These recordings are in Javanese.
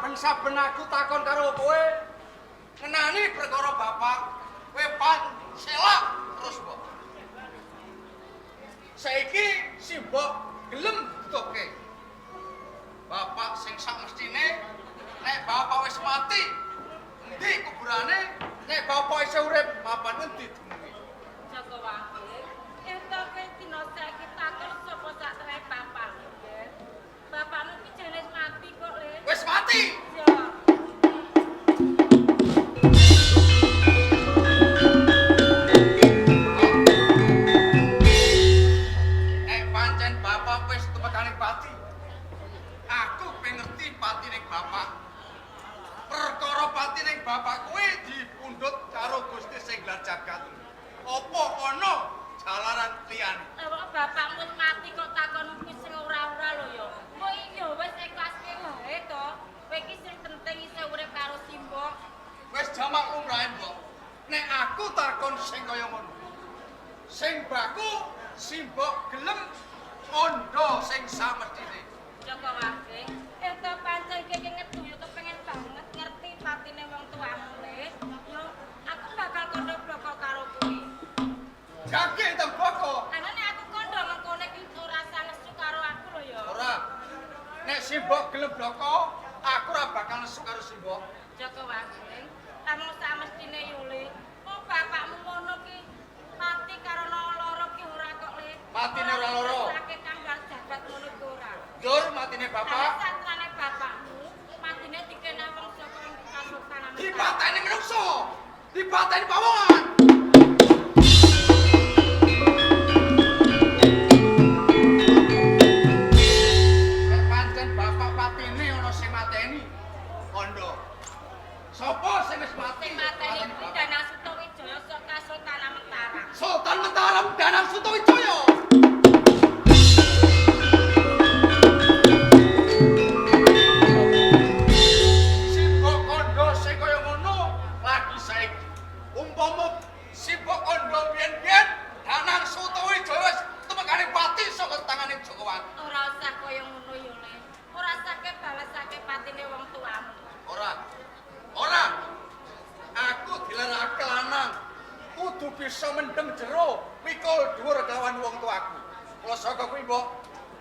Saben-saben aku takon karo kowe ngenani perkara bapak, kowe pan selak terus, Mbok. Saiki si Mbok gelem duduhke. Bapak sing sak mestine nek bapak wis mati, endi kuburane? Nek bapak isih urip, papan ngendi dumugi? Joko Wage, entuk kowe dina saiki takon sapa sak trehe bapakmu, Ger. Bapakmu ki jane wis mati kok, Le. Wis mati. Iya. Nek pancen bapak wis tumekaning pati, aku pengen ngerti patine bapak. Perkara patine bapak kuwi dipundhut karo Gusti sing gelar jagat. Apa ana jalaran liyane? Lah kok bapakmu wis mati kok takon kuwi sing ora-ora lho ya. Mbok iya wis ikhlaske wae to. Kowe iki sing penting isih urip karo simbok. Wis jamak lumrahe, Mbok. Nek aku takon sing kaya ngono. Sing baku simbok gelem kandha sing samestine. Joko Wage, ento pancen keke ngeduyu kepengen banget ngerti patine wong tuamu le. Yo, aku bakal kandha bloko karo kowe. Jake temboko. Lah nek aku kandha mengkone iki ora usah nesu karo aku lho ya. Ora. Nek simbok gelem bloko, aku ora bakal nesu karo simbok. Joko Wage, lamun samestine yo le, kok bapakmu ngono ki mati karena lara ki ora kok le. Matine ora lara. Sakit kanggo jagat ngono ki ora. Njur matine bapak Satrane bapakmu matine dikena wong saka Kasultanan. Dipateni menungso. Dipateni pawongan. Nek pancen bapak patine ana sing mateni, kandha. Sapa sing wis mati? Sing mateni Mateni kuwi bapak. Danang Sutawijaya saka Kasultanan Mataram. Sultan Mataram Danang Sutawijaya. Simbok kandha sing kaya ngono lagi saiki. Umpama simbok kandha biyen-biyen Danang Sutawijaya wis tumekane pati saka tangane Joko Wage. Ora usah kaya ngono ya, Le. Ora usah ke balesake patine wong tuamu. Ora. Ora. Aku dilarake lanang. Kudu bisa mendem jero mikul dhuwur kelawan wong tuaku. Kula saka kuwi, Mbok.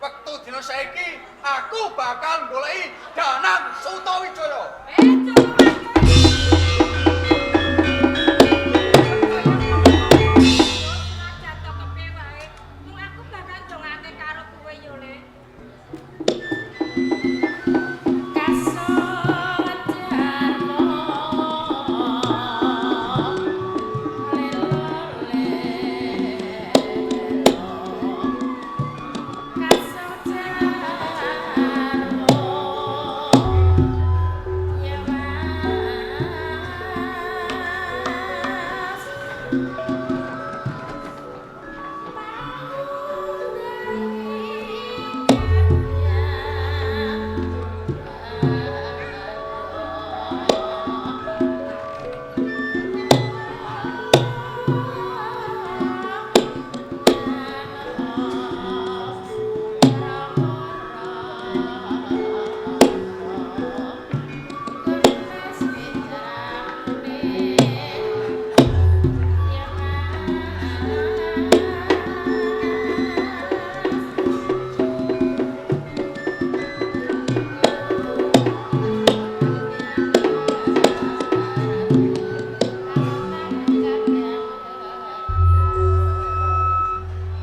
Wektu dina saiki aku bakal goleki Danang Sutawijaya. Eh, Joko Wage. Senajan to kepiye wae, mung aku bakal ndongake karo kowe ya, Le.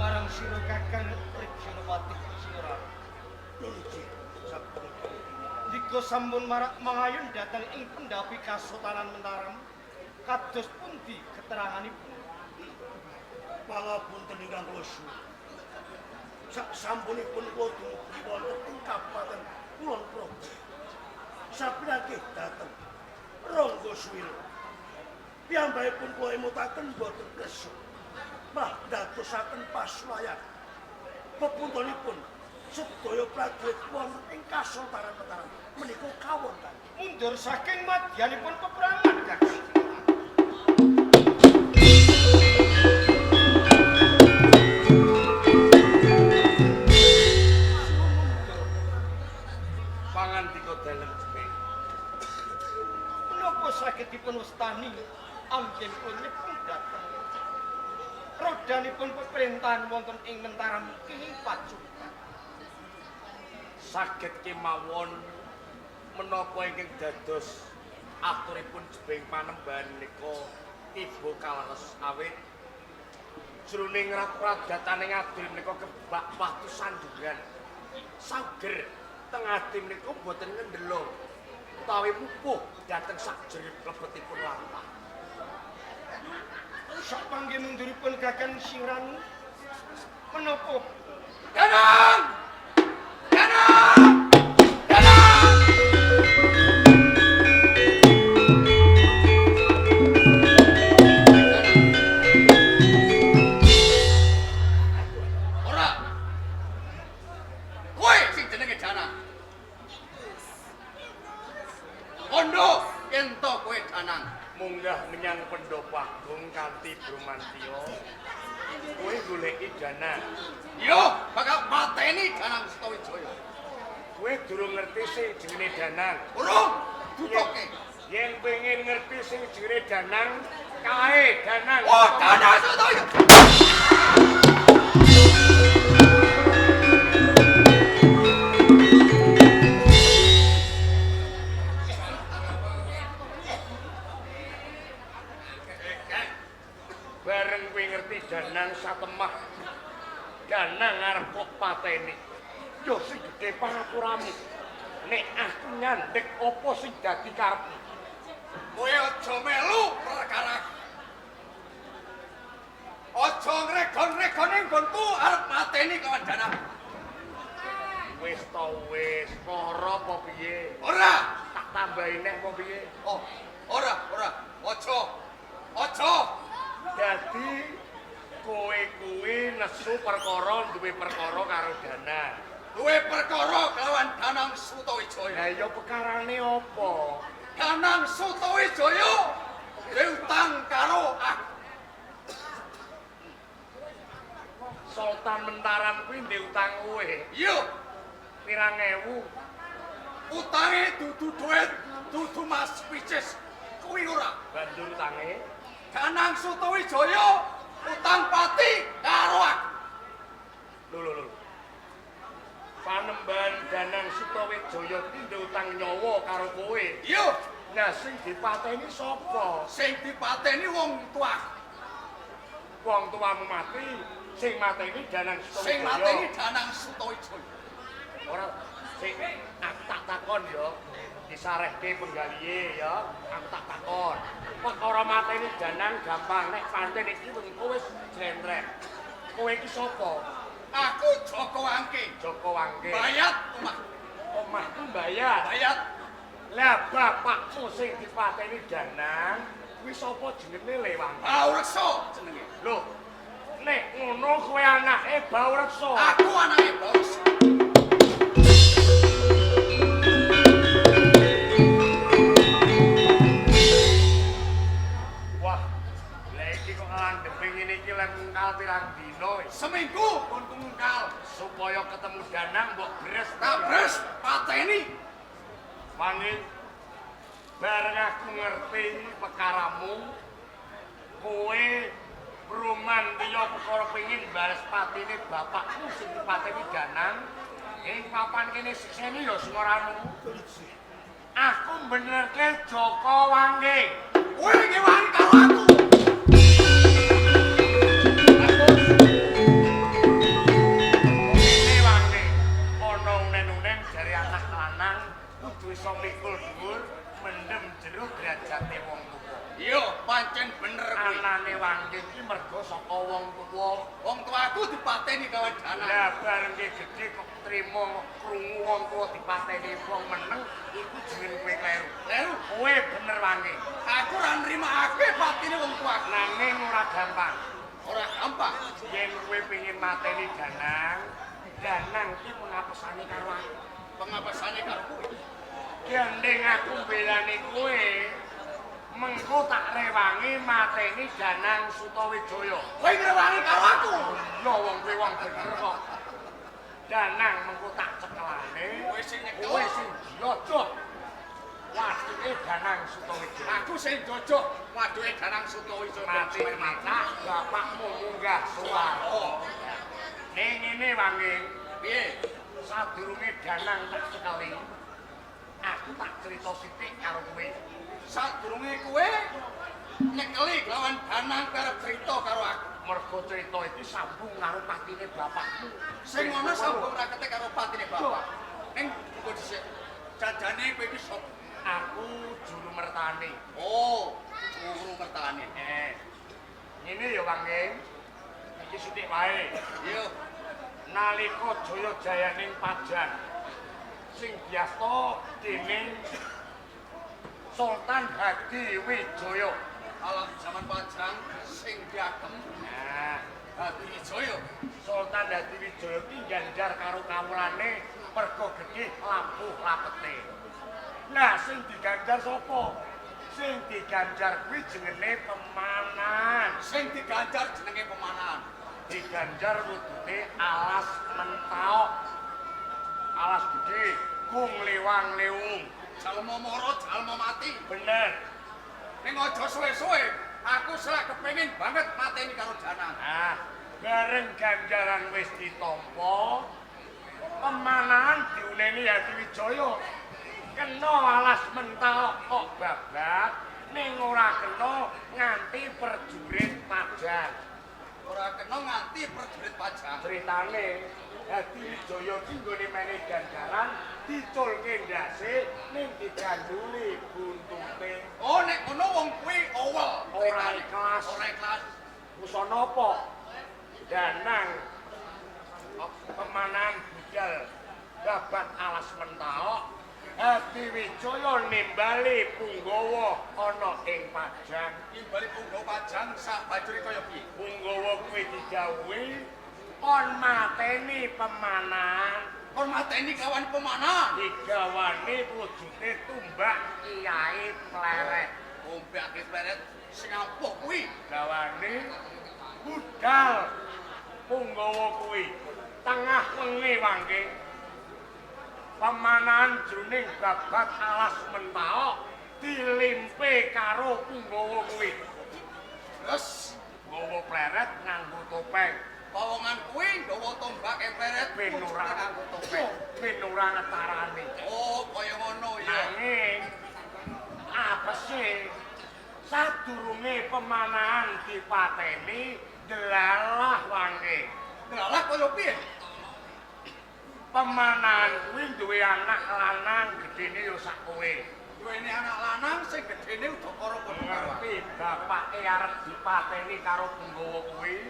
Marang sira Kakang Rejanapati Singararung. Dika sampun marak mangayun dhateng ing pendhapi Kasultanan Mataram, kados pundi keteranganipun? Pangapunten ingkang kula suwun. Sak sampunipun kula dumugi wonten ing Kabupaten Kulon Progo. Sapinangkih dhateng Rangga Suwira. Piyambakipun kula emutaken boten kersa. Malah ndadosaken pasulayan. Pepuntonipun sedaya prajurit wonten ing Kasultanan Mataram menika kawonten Mundur saking madyanipun peperangan, Kakang. Pangandika dalem jemeng. Saged dipun wastani anggenipun nyepeng dhateng rodanipun pemerintahan wonten ing Mentaram kenging pacukan. Saged kemawon menapa ingkang dados aturipun jebeng panembahan menika tiba kaleres awit jroning rapradataneng adil menika kebak watu sandungan. Sager teng ati menika boten ngendhela utawi pupuh dhateng sakjroning lebetipun lampah. Sak panggih munduripun Gagan Siranu menapa? Danang! Danang! Danang! Ora. Kowe sing jenenge Danang. Kondo yen to kowe Danang. Munggah menyang Pendopo Agung kanthi Brumantya. Kowe goleki Danang. Yo, bakal mateni Danang Sutawijaya. Kowe durung ngerti sing jenenge Danang. Urung, duduke. Yen pengen ngerti sing jenenge Danang, kae Danang. Oh, Danang Sutawijaya. Bareng kowe ngerti Danang satemah. Danang arep kok pateni. Yo sing gedhe pangapuramu. Nek aku nyandhek apa sing dadi karepmu? Kowe aja melu perkara. Aja ngregon-regone nggonku arep mateni kawan Danang. Wis to wis, lara apa piye? Ora. Tak tambahi neh apa piye? Oh, ora, ora. Aja. Aja. Dadi kowe kuwi nesu perkara duwe perkara karo Danang. Duwe perkara kelawan Danang Sutawijaya. Lah ya perkarane apa? Danang Sutawijaya duwe utang karo aku. Sultan Mentaram kuwi ndek utang kowe. Iya, Pirang ewu? Utange dudu duit, dudu mas picis. Kuwi ora. Banjur utange Danang Sutawijaya utang pati karo aku. Lho lho lho. Panembahan Danang Sutawijaya kuwi ndek utang nyawa karo kowe. Iya, Nah sing dipateni sapa? sing dipateni wong tua. Wong tuamu mati, sing mateni Danang Sutawijaya. Sing mateni Danang Sutawijaya. Ora sing aku tak takon ya. Disarehke penggalihe ya, aku tak takon. Perkara mateni Danang gampang, nek pancen iki mengko wis jlentreh. Kowe iki sapa? Aku Joko Wangke. Joko Wangke. Bayat omah. Omahku mbayat. Bayat. Lah bapakmu sing dipateni Danang kuwi sapa jenenge Le Wangke? Baureksa jenenge. Lho, nek ngono kowe anake Baureksa. Aku anake Baureksa. Wah, lha iki kok landhepe ngene iki lek mungkal pirang dina wis. Seminggu nggonku mungkal. Supaya ketemu Danang mbok bres. Tak bres pateni. Wangi, bareng aku ngerti pekaramu, kowe Brumantya perkara pengin bales patine bapakmu sing dipateni Danang ing papan kene sikseni ya Sengoranu. Aku benerke Joko Wangke. Kowe ngewangi karo aku. Ngene Wangke, ana unen-unen jare anak lanang kudu iso mikul dhuwur mendem jero derajate wong tuwa. Iya, pancen bener kuwi. Anane Wangke iki mergo saka wong tuwa. Wong tuaku dipateni kawan Danang. Lah bareng ki gedhe kok trimo krungu wong tuwa dipateni wong meneng iku jeneng kowe kleru. Kleru. Kowe bener Wangke. Aku ora nrimakake patine wong tuaku. Nanging ora gampang. Ora gampang. Yen kowe pengin mateni Danang, Danang ki pengapesane karo aku. Pengapesane karo kowe. Gandeng aku mbelani kowe, mengko tak rewangi mateni Danang Sutawijaya. Kowe ngrewangi karo aku. Lho wong kowe wong bener kok. Danang mengko tak cekelane. Kowe sing nyekel. Kowe sing jodoh. Waduke Danang Sutawijaya. Aku sing jojok waduke Danang Sutawijaya. Mati mata bapakmu munggah swarga. Ning ngene Wangking, Piye? Sadurunge Danang tak cekeli, aku tak cerita sithik karo kowe. Sadurunge kowe nyekeli lawan Danang arep cerita karo aku. Mergo cerita iki sambung karo patine bapakmu. Sing ngono sambung rakete karo patine bapak. Ning engko dhisik. Jajane kowe iki sapa? Aku juru mertani. Oh, juru mertani. Ngene ya Wangking. Iki sithik wae. Iya. Nalika jaya-jayaning Pajang sing biasta dening Sultan Hadi Wijaya. Alah zaman Pajang sing diagem. Nah, Hadi Wijaya. Sultan Hadi Wijaya ki ganjar karo kawulane mergo gedhe labuh lapete. Nah, sing diganjar sapa? Sing diganjar kuwi jenenge Pemanan. Sing diganjar jenenge Pemanan. Diganjar wujude alas mentaok. Alas gedhe, gung lewang lewung. Jalma mara, jalma mati. Bener. Ning aja suwe-suwe, aku selak kepengin banget mateni karo Danang. Nah, bareng ganjaran wis ditampa, Pemanahan diuneni Hadi Wijaya. Kena alas mentaok kok babak, ning ora kena nganti prajurit Pajang. Ora kena nganti prajurit Pajang. Ceritane Hadi Wijaya ki nggone mene ganjaran diculke ndase ning diganduli buntute. Oh, nek ngono wong kuwi owel. Ora ikhlas. Ora ikhlas. Busana apa? Danang Pemanahan budal babat alas mentaok. Hadi Wijaya nimbali punggawa ana ing Pajang. Nimbali punggawa Pajang sak banjure kaya piye? Punggawa kuwi didhawuhi kon mateni Pemanahan. Kon mateni kawan Pemanahan. Digawane wujude tumbak Kiai Pleret. Tumbak Kiai Pleret sing ampuh kuwi. Gawane budal punggawa kuwi tengah wengi wangke. Pemanahan jroning babat alas mentaok dilimpe karo punggawa kuwi. Terus nggawa pleret nganggo topeng. Pawongan kuwi nggawa tombak pleret ben ora nganggo topeng. Ben ora ngetarane. Oh, kaya ngono ya. Nanging apese sadurunge Pemanahan dipateni delalah wangke. Delalah kaya piye? Pemanahan kuwi duwe anak lanang gedene ya sak kowe. Duweni anak lanang sing gedene udakara padha karo aku. Ngerti bapake arep dipateni karo punggawa kuwi,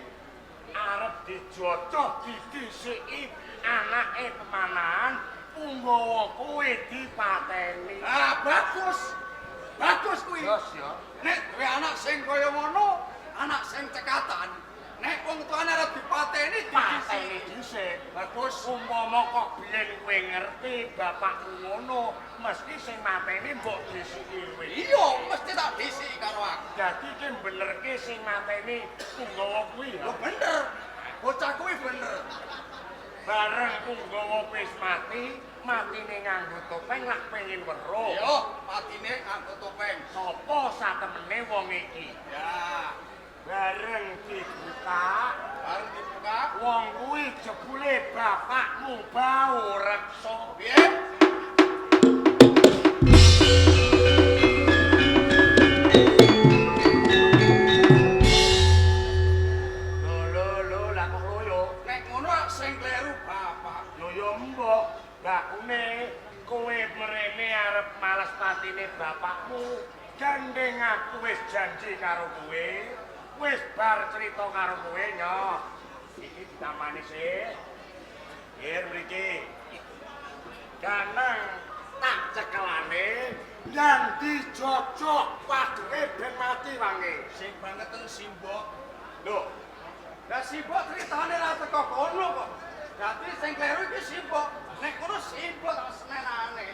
arep dijojoh didhisiki anake Pemanahan, punggawa kuwi dipateni. Ah, bagus. Bagus kuwi. Jos ya. Nek duwe anak sing kaya ngono, anak sing cekatan, nek wong tuane arep dipateni dipateni dhisik. Bagus. Umpama kok biyen kowe ngerti bapakmu ngono, mesti sing mateni mbok dhisiki kowe. Iya, mesti tak dhisiki karo aku. Dadi ki benerke sing mateni punggawa kuwi ya. Lho bener. Bocah kuwi bener. Bareng punggawa wis mati, matine nganggo topeng lak pengin weruh. Iya, matine nganggo topeng. Sapa satemene wong iki? Ya. Bareng dibuka, wong kuwi jebule bapakmu bau reksa. Piye? Lho lho lho, lah kok loyo? Nek ngono sing kleru bapak. Lho ya mbok, bakune kowe mrene arep males patine bapakmu. Gandeng aku wis janji karo kowe. Wis bar cerita karo kowe nyoh. Iki ditamani sik. Nggih mriki. Danang tak cekelane yang dijojok waduke ben mati wange. Sing bangeten simbok. Lho, lah simbok critane ra teko kono kok. Dadi sing kleru iki simbok. Nek kono simbok tak senenane.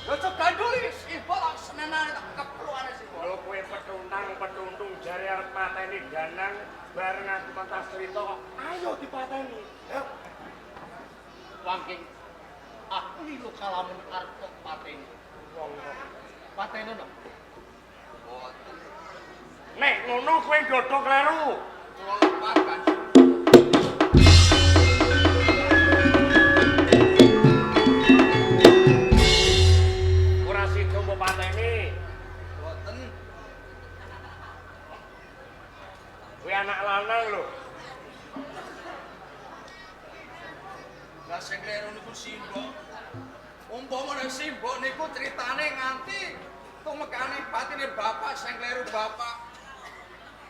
Lho cok ganduli simbok tak senenane tak keprukane simbok. Lho kowe petuntang-petuntung jare arep mateni Danang bareng aku mentas cerita kok ayo dipateni. Wangking. Aku lho kalamun arep kok pateni. Wong kok Patenono. Boten. Nek ngono kowe ndodho kleru. Kula lepat Kanjeng. Ora sida mbok pateni. Boten. Kowe anak lanang lho. Lah sing kleru niku simbok. Umpama nek simbok niku critane nganti tumekane patine bapak sing kleru bapak.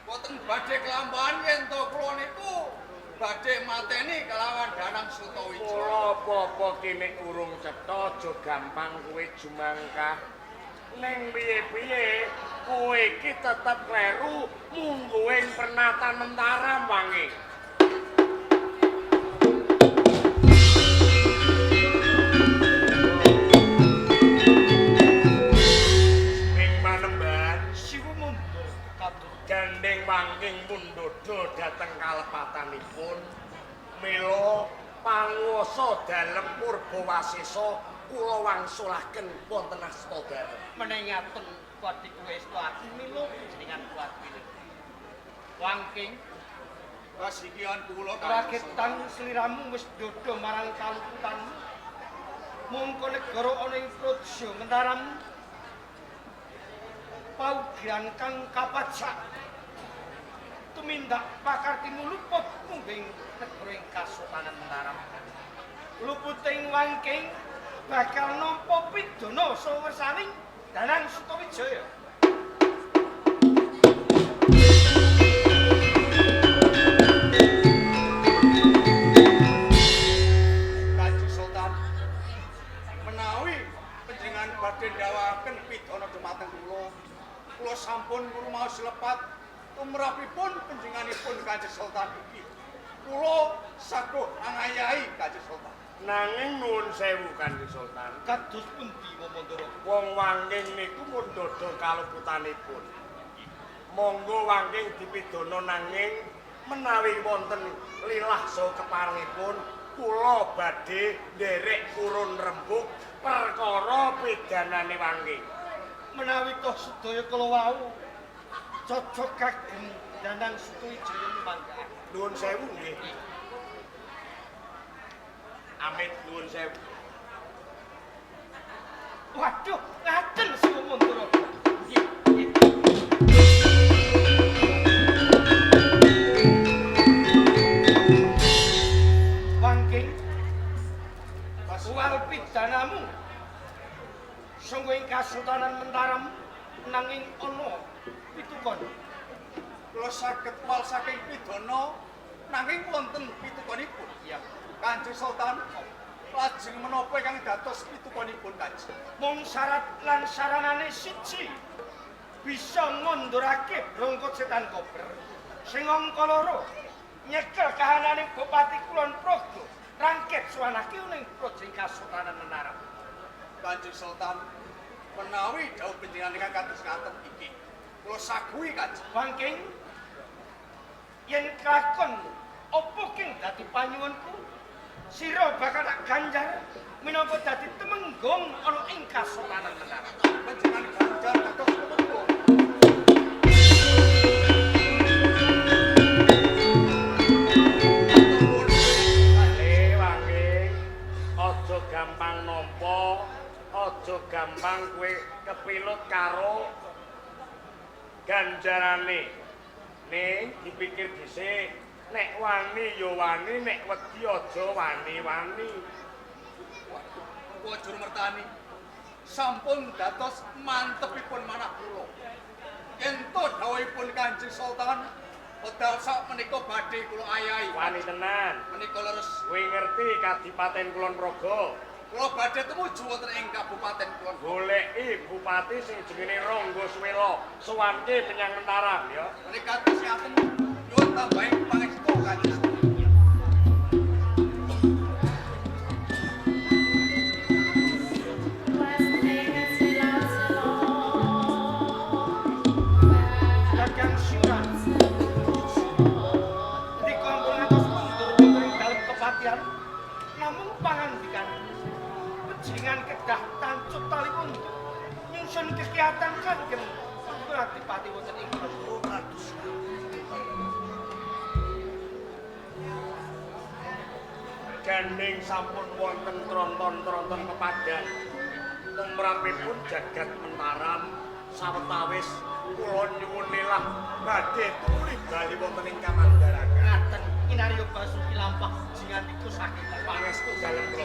Boten badhe kelampahan yen to kula niku badhe mateni kelawan Danang Sutawijaya. Kula apa-apa kene urung cetha aja gampang kowe jumangkah. Ning piye-piye kowe iki tetep kleru mungguing pernatan Mentaram wangi. Ning panembahan Siwu mundha katur. gandeng wangking mundhodo dhateng kalepatanipun mila panguwasa dalem Purbawasesa kula wangsulaken wonten asta dalem. Menengaten pati kuwestu aku mila jenengan kuat pilih. Wangking Kasikian kula Kanjeng Sultan. ragetan sliramu wis ndodho marang kaluputanmu. Mungko negara ana ing praja Mentaram. Paugeran kang kapacak tumindak pakartimu luput mungging negara ing Kasultanan Mentaram. Luputing wangking bakal nampa pidana sawersaning Danang Sutawijaya. Kanjeng Sultan menawi panjenengan badhe ndawaken pidana dumateng kula, kula sampun ngrumaos lepat tumrapipun panjenenganipun Kanjeng Sultan iki. Kula saguh angayahi Kanjeng Sultan. Nanging nuwun sewu Kanjeng Sultan. Kados pundi Mamandara? Wong wangking niku mundhodo kaluputanipun. Monggo wangking dipidana nanging menawi wonten lilah saha keparengipun kula badhe nderek purun rembug perkara pidanane wangking. Menawi toh sedaya kala wau cocok kagem Danang Sutawijaya mangga. Nuwun sewu nggih. Amit nuwun sewu. Waduh, ngaten Siwa Mandara. Nggih, nggih. Wangking, wal pidanamu sangga ing Kasultanan Mentaram nanging ana pitukon. Kula saged wal saking pidana nanging wonten pitukonipun. Iya. Kanjeng Sultan lajeng menapa ingkang dados pitukonipun Kanjeng? Mung syarat lan saranane siji bisa ngondorake brongkot setan kober sing angka loro nyekel kahanane Bupati Kulon Progo rangket suwanake ning praja ing Kasultanan Mentaram. Kanjeng Sultan menawi dawuh panjenengan ingkang kados ngaten iki kula saguhi Kanjeng. Wangking yen kelakon opo king dadi panyuwunku sira bakal tak ganjar minangka dadi temenggung ana ing Kasultanan Mentaram. Panjenengan ganjar dados temenggung. Le wangking aja gampang nampa, aja gampang kowe kepilut karo ganjarane. Ning dipikir dhisik, nek wani ya wani, nek wedi aja wani-wani. Waduh, kula juru mertani sampun dados mantepipun manah kula. Yen to dawuhipun Kanjeng Sultan wedal sak menika badhe kula ayahi. Wani tenan. Menika leres Kowe ngerti Kadipaten Kulon Progo? kula badhe tumuju wonten ing Kabupaten Kulon Progo. Goleki bupati sing jenenge Rangga Suwela, sowanke menyang Mentaram ya. Menika kados ngaten nyuwun tambahing pangestu Kanjeng Sultan. Kakang Siuran dikongkon ngantos mundur wonten ing dalem kepatihan namung pangandikan Jingan kedah tancup tali untu nyusun kegiatan kanjeng Adipati wonten ing Kulon. Oh, kados. Gandeng sampun wonten tronton-tronton pepadhan. Tumrapipun jagat Mentaram sawetawis kula nyuwun nilah badhe tumuli bali wonten ing Kamandarakan. Ngaten kinarya Basuki lampah Jingan iku saking Pangestu dalem.